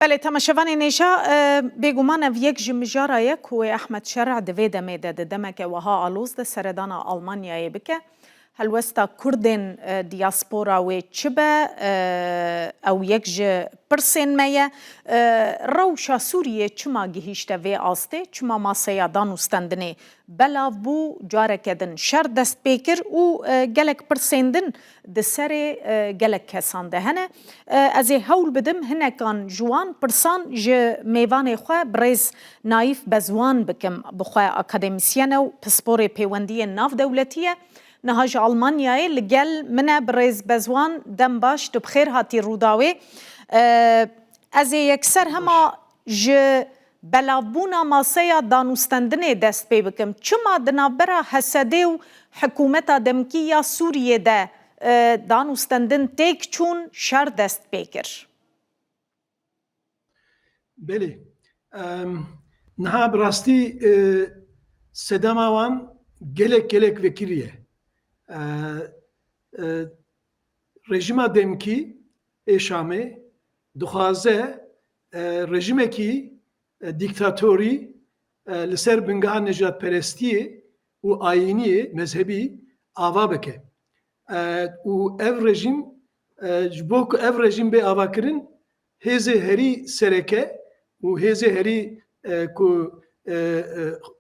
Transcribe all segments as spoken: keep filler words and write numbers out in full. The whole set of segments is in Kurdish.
Belê, temaşevanên hêja, e, bêguman ev yek ji mijara ye ku wê Ehmed Şer'a di vê demê de, di demeke wiha aloz de seredana Almanyayê bike. Helwesta Kurdên, e, diaspora wê çi be? E, ew yek ji pirsên me ye. E, rewşa Sûriyê çima gihîşte vê astê? Çima maseya danûstendinê belav bû, careke din şer dest pê kir û, e, gelek pirsên din di serê, e, gelek kesan de hene. E, ez ê hewl bidim hinekan ji wan pirsan ji mêvanê xwe birêz Naîf Bezwan bikim. Bi xwe akademîsyen e û pisporê pêwendiyên navdewletî ye. Niha ji Almanyayê li gel min e. Birêz Bezwan, dem baş, tu bi xêr hatî Rûdawê. E, ez ê yekser hema ji belavbûna maseya danûstendinê dest pê bikim. Çima di navbera H S D û hikûmeta demkî ya Sûriyê de, e, danûstendin têk çûn, şer dest pê kir? Belê. Em, niha bi rastî, e, sedema wan gelek, gelek vekirî ye. E, e, rejîma demkî ê Şamê dixwaze, e, rejîmekî, e, dîktatorî, e, li ser bingeha nijadperestiyê û ayîniyê, mezhebî ava bike. E, û ev rejîm, e, ji bo ku ev rejîm bê avakirin, hêzê herî sereke û hêzê herî, e, ku, e, e,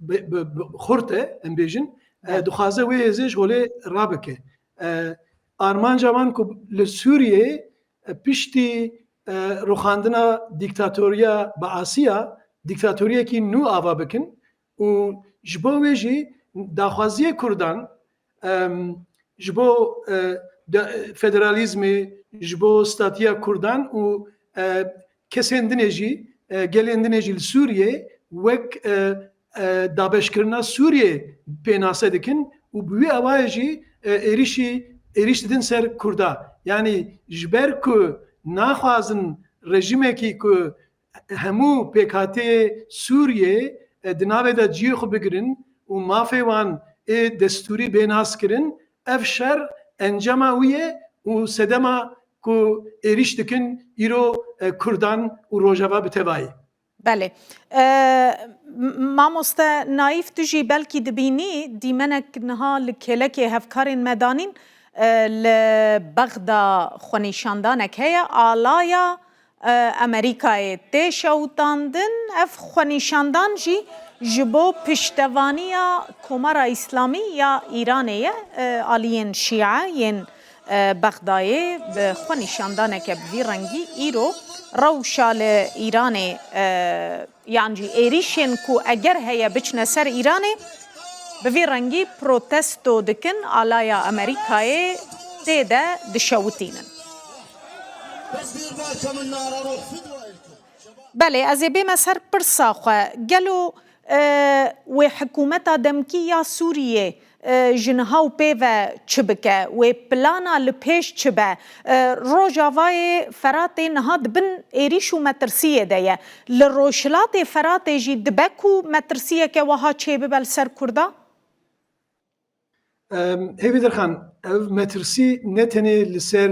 bi, bi, bi xurt e, em bêjin, e, Evet. dixwaze wê hêzê ji holê rabike. E, armanca wan ku li Sûriyeyê, e, piştî, e, rûxandina dîktatoriya Baasiya, dîktatoriyekî nû ava bikin û ji bo wê jî daxwaziyê Kurdan, em, ji bo, e, de, federalîzmê, ji bo statiya Kurdan û, e, kesên dinê jî, e, gelên dinê jî li Sûriyê wek, e, e, dabeşkirina Sûriyê pênase dikin û bi wî awayê jî, e, êrişî, êrîş didin ser Kurda. Yanî ji ber ku naxwazin rejîmekî ku hemû pêkhateyê Sûriyê, e, di navê de cihê xwe bigirin û mafê wan ê destûrî bê naskirin, ev şer encama wî ye û sedema ku êrîş dikin îro, e, Kurdan û Rojava bi tevayî. Belê. E, m-, mamoste Naîf, tu jî belkî dibînî, dîmenek niha li kêlekê hevkarên me danîn, e, li Bexda xwenîşandanek heye, alaya, e, Amerîkayê tê şewitandin. Ev xwenîşandan jî ji bo piştevaniya Komara Îslamî ya Îranê ye, e, aliyên Şîe yên e, Bexdayê bi xwenîşandaneke bi vî rengî îro rewşa li Îranê, e, yan jî êrîşên ku eger heye biçine ser Îranê, bi vî rengî protesto dikin, alaya Amerîkayê tê de dişewitînin. Belê, ez ê bême ser pirsa xwe. Gelo, e, wê hikûmeta demkî ya Sûriyê, e, ji niha û pê ve çi bike? Wê plana li pêş çi be? E, Rojavayê Feratê niha di bin êrîş û metirsiyê de ye. Li Rojhilatê Feratê jî dibe ku metirsiyeke wiha çêbibe li ser Kurda? Em, Hêvî Derxan, ev metirsî ne tenê li ser,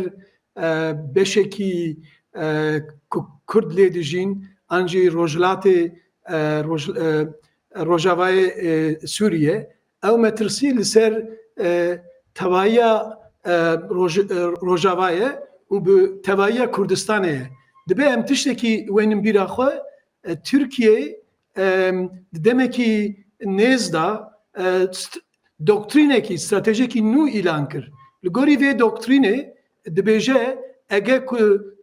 e, beşekî, e, ku Kurd lê dijîn, an jî Rojhilatê, e, Roj-, e, Rojavayê, e, Sûriyê. Ew metirsî li ser, e, tevahiya, e, Roj-, e, Rojava ye û bi tevahiya Kurdistanê ye. Dibe em tiştekî wênin bîra xwe, e, Tirkiye, e, di demekî nêz de, e, st-, doktrînekî, stratejiyekî nû îlan kir. Li gorî vê doktrînê dibêje, ege ku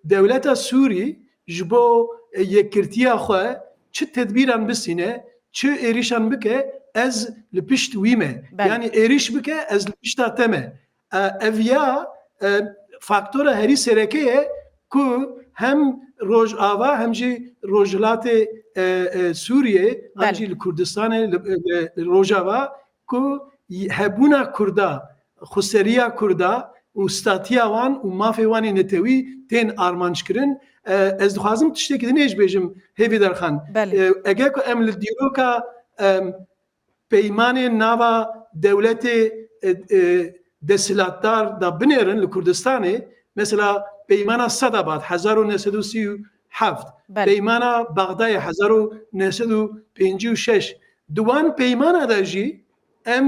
dewleta Sûrî ji bo, e, yekgirtiya xwe çi tedbîran bisîne, çi êrîşan bike, ez li pişt wî me. Belê. Yanî êrîş bike, ez li pişta te me. E, ev ya, e, faktora herî sereke ye ku hem Rojava hem jî Rojhilatê, e, e, Sûriyê, hem Belê. jî li Kurdistanê, li, li, li Rojava ku y-, hebûna Kurda, xweseriya Kurda û statiya wan û mafê wan ê netewî tên armanc kirin. E, ez dixwazim tiştekî din ê jî bêjim, Hêvî Derxan. Belê. E, eger ku em li dîroka, em, peymanên nava dewletê, e, e, desthilatdar da binêrin li Kurdistanê, mesela peymana Sedabad hezar û neh sed û sî û heft. Belê. Peymana Bexdayê hezar û neh sed û pêncî û şeş. Di wan peymana de jî em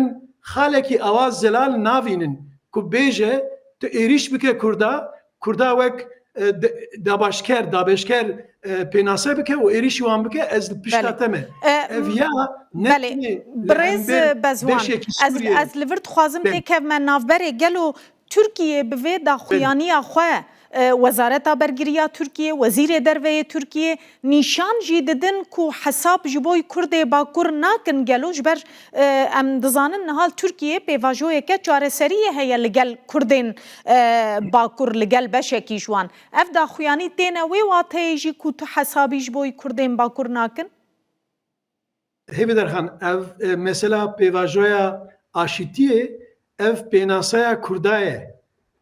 xalekî awa zelal navînin ku bêje tu êrîş bike Kurda, Kurda wek, e, de-, dabaşker, dabeşker, e, pênase bike û êrîşî wan bike, ez li pişta Belê. te me. E, Ev ya ne Belê. tenê li Birêz, hember e, Bezwan, beşekî ez, Sûriyê. ez li vir dixwazim Belê. têkevme navberê. Gelo Tirkiye bi vê daxuyaniya xwe, e, Wezareta Bergiriya Tirkiye, Wezîrê Derve yê Tirkiye nîşan jî didin ku hesab ji bo Kurdê Bakur nakin. Gelo ji ber, e, em dizanin niha li Tirkiye pêvajoyeke çareseriyê heye li gel Kurdên, e, Bakur, li gel beşekî ji wan. Ev daxuyanî têne wê wateyê jî ku tu hesabî ji bo Kurdên Bakur nakin? Hêvî Derxan, ev, e, mesela pêvajoya aşîtiyê, ev pênaseya Kurda ye.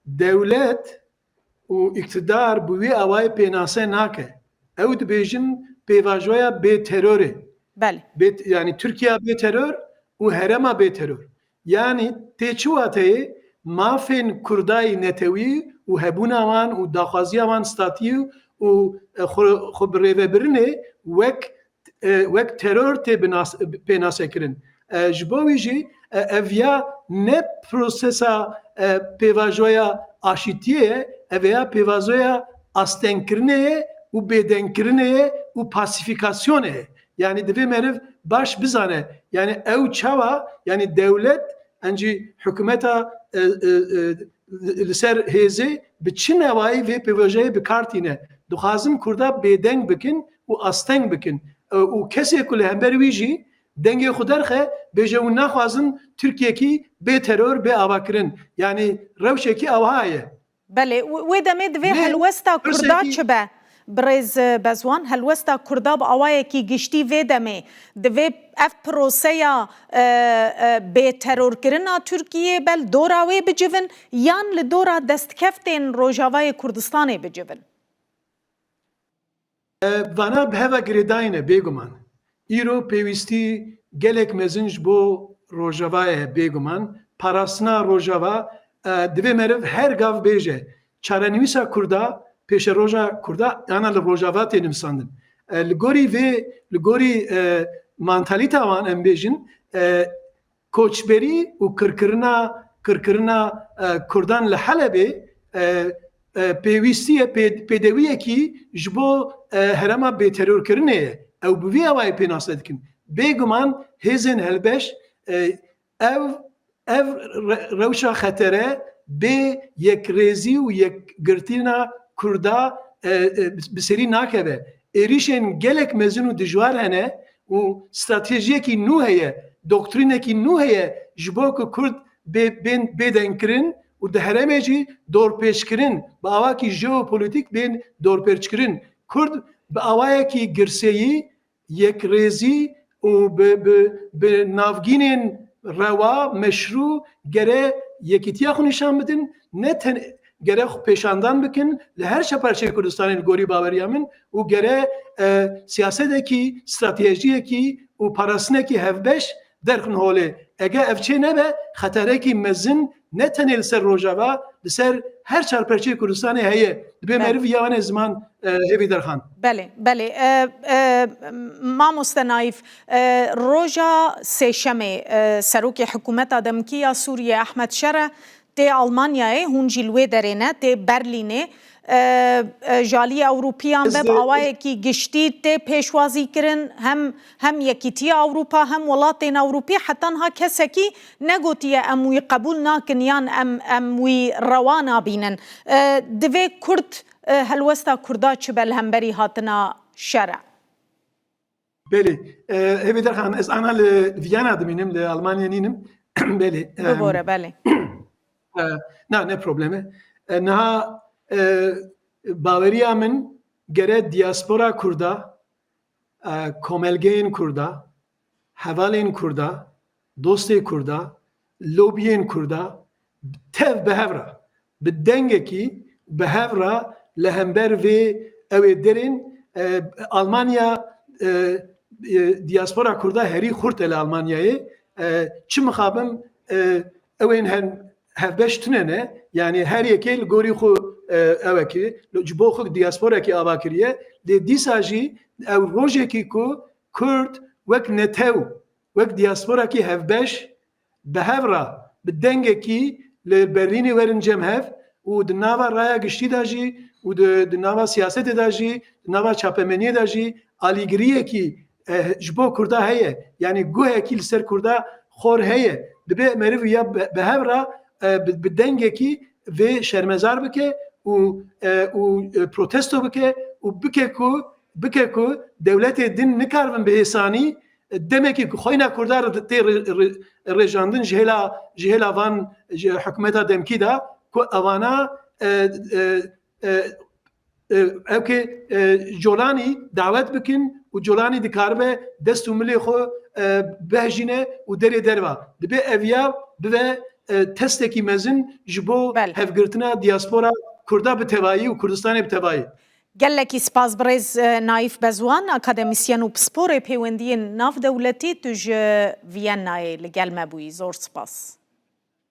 Dewlet û îktidar bi wî awayî pênase nake. Ew dibêjin pêvajoya bê terorê. Belê. Bê, yanî Tirkiye bê teror û herêma bê teror. Yanî tê çi wateyê? Mafên Kurda yî netewî û hebûna wan û daxwaziya wan statî û, e, xwe, xwe bi rêvebirinê wek e, wek teror tê binas-, pênasekirin. E, ji bo wî jî, e, ev ya ne prosesa, e, pêvajoya aşîtiyê ye, ev ya pêvajoya astengkirinê ye û bêdengkirinê ye û pasîfîkasyonê ye. Yanî divê meriv baş bizane. Yanî ew çawa, yanî dewlet, encî hikûmeta, e, e, e, li ser hêzê bi çi newayî vê pêvajoyê bi kar tîne. Dixwazin Kurda bêdeng bikin û asteng bikin. E, û kesê ku li hember wî jî dengê xwe derxe, bêje hûn naxwazin Tirkiyekî bê teror, bê avakirin. Yanî rewşekî awha ye. Belê, w-, wê demê divê Lê helwesta Kurda pirsêkî çi be? Birêz, e, Bezwan, helwesta Kurda bi awayekî giştî vê demê divê ev proseya, e, e, bêterorkirina Tirkiyê be, li dora wê bicivin yan li dora destkeftên Rojavayê Kurdistanê bicivin? E, vana bi heva girêdayî ne, bêguman. Îro pêwîstî gelek mezin ji bo Rojava ye, bêguman. Parastina Rojava, e, divê meriv her gav bêje, çarenivîsa Kurda, pêşeroja Kurda, ana li Rojava tê nivisandin. E, li gorî vê, li gorî, e, mantalîta wan, em bêjin, e, koçberî û kirkirina, kirkirina, e, Kurdan li Helebê, e, e, pêwîstî ye, pê-, pêdewiyekî ji bo, e, herêma bêterorkirinê ye. Ew bi vî awayî pênase dikin. Bêguman hêzên helbeş, e, ev, ev re-, rewşa xetere bê yekrêzî û yekgirtina Kurda, e, e, bi serî nakeve. Êrîşên gelek mezin û dijwar hene û stratejiyekî nû heye, doktrînekî nû heye ji bo ku Kurd bê, bên, bê dengkirin û di herêmê jî dorpêçkirin, bi awakî jeopolîtîk bên dorpêçkirin. Kurd bi awayekî girseyî, yekrêzî û bi, bi, bi navgînên rewa, meşrû gere yekîtiya xwe nîşan bidin, ne ten-, gere xwe pêşandan bikin li her çeperçeyê Kurdistanê li gorî baweriya min û gere, e, siyasetekî, stratejiyekî û parastinekî hevbeş derxin holê. Ege ev çê nebe, xeterekî mezin ne tenê li ser Rojava, li ser her çar perçeyê Kurdistanê heye. Dibê Belê. meriv ya wan ê ziman, e, Hêvî Derxan. Belê, belê. E, e, mamoste Naîf, e, roja Sêşemê, e, serokê hikûmeta demkî ya Sûriyê Ehmed Şere tê Almanyayê, hûn jî li wê derê ne, tê Berlînê. E, e, ji aliyê Ewropiyan Ez be bi dê- awayekî giştî tê pêşwazî kirin, hem, hem Yekîtiya Ewropa, hem welatên Ewropî, heta niha kesekî negotiye em wî qebûl nakin yan em, em wî rewa nabînin. E, divê Kurd, e, helwesta Kurda çi be li hemberî hatina şere? Belê. E, Hêvî Derxan, ez ana li Viyana dimînim, li Almanya nînim. Belê. Em, Bibore, belê. e, na, ne probleme. E, niha, e, baweriya min gere diaspora Kurda, e, komelgeyên Kurda, hevalên Kurda, dostê Kurda, lobiyên Kurda, tev bi hev re, bi dengekî bi hev re li hember vê ew ê derên, e, Almanya, e, e, diaspora Kurda herî xurt e li Almanyayê. E, çi mixabin, e, ew ên her, hevbeş tune ne, yanî her yekê li gorî xwe e, ew e ki, ji bo xwe diasporekî ava kiriye, lê dîsa jî ew rojekî ku Kurd wek netew, wek diasporekî hevbeş bi hev re, bi dengekî li Berlînê werin cem hev û di nava raya giştî de jî û di, di nava siyasetê de jî, di nava çapemeniyê de jî alîgiriyekî, e, ji bo Kurda heye. Yanî guhekî li ser Kurda xor heye. Dibe meriv ya bi, bi hev re, e, bi, bi dengekî vê şermezar bike û, e, û, e, protesto bike û bike ku, bike ku dewletê din nikaribin bi hêsanî, e, demekî ku xweyna Kurda re tê re, re, rêjandin ji hêla, ji hêla van, ji hikûmeta demkî de ku evana, e, e, e, e, ew ke, e, Colanî dawet bikin û Colanî dikaribe dest û milê xwe, e, behejîne û derê derva. Dibe ev ya bibe, e, testekî mezin ji bo Belê. hevgirtina diaspora Kurda bi tevayî û Kurdistanê bi tevayî. Gelekî spas birêz, e, Naîf Bezwan, akademîsyen û pisporê pêwendiyên navdewletî, tu ji Viyennayê li gel me bûyî. Zor spas.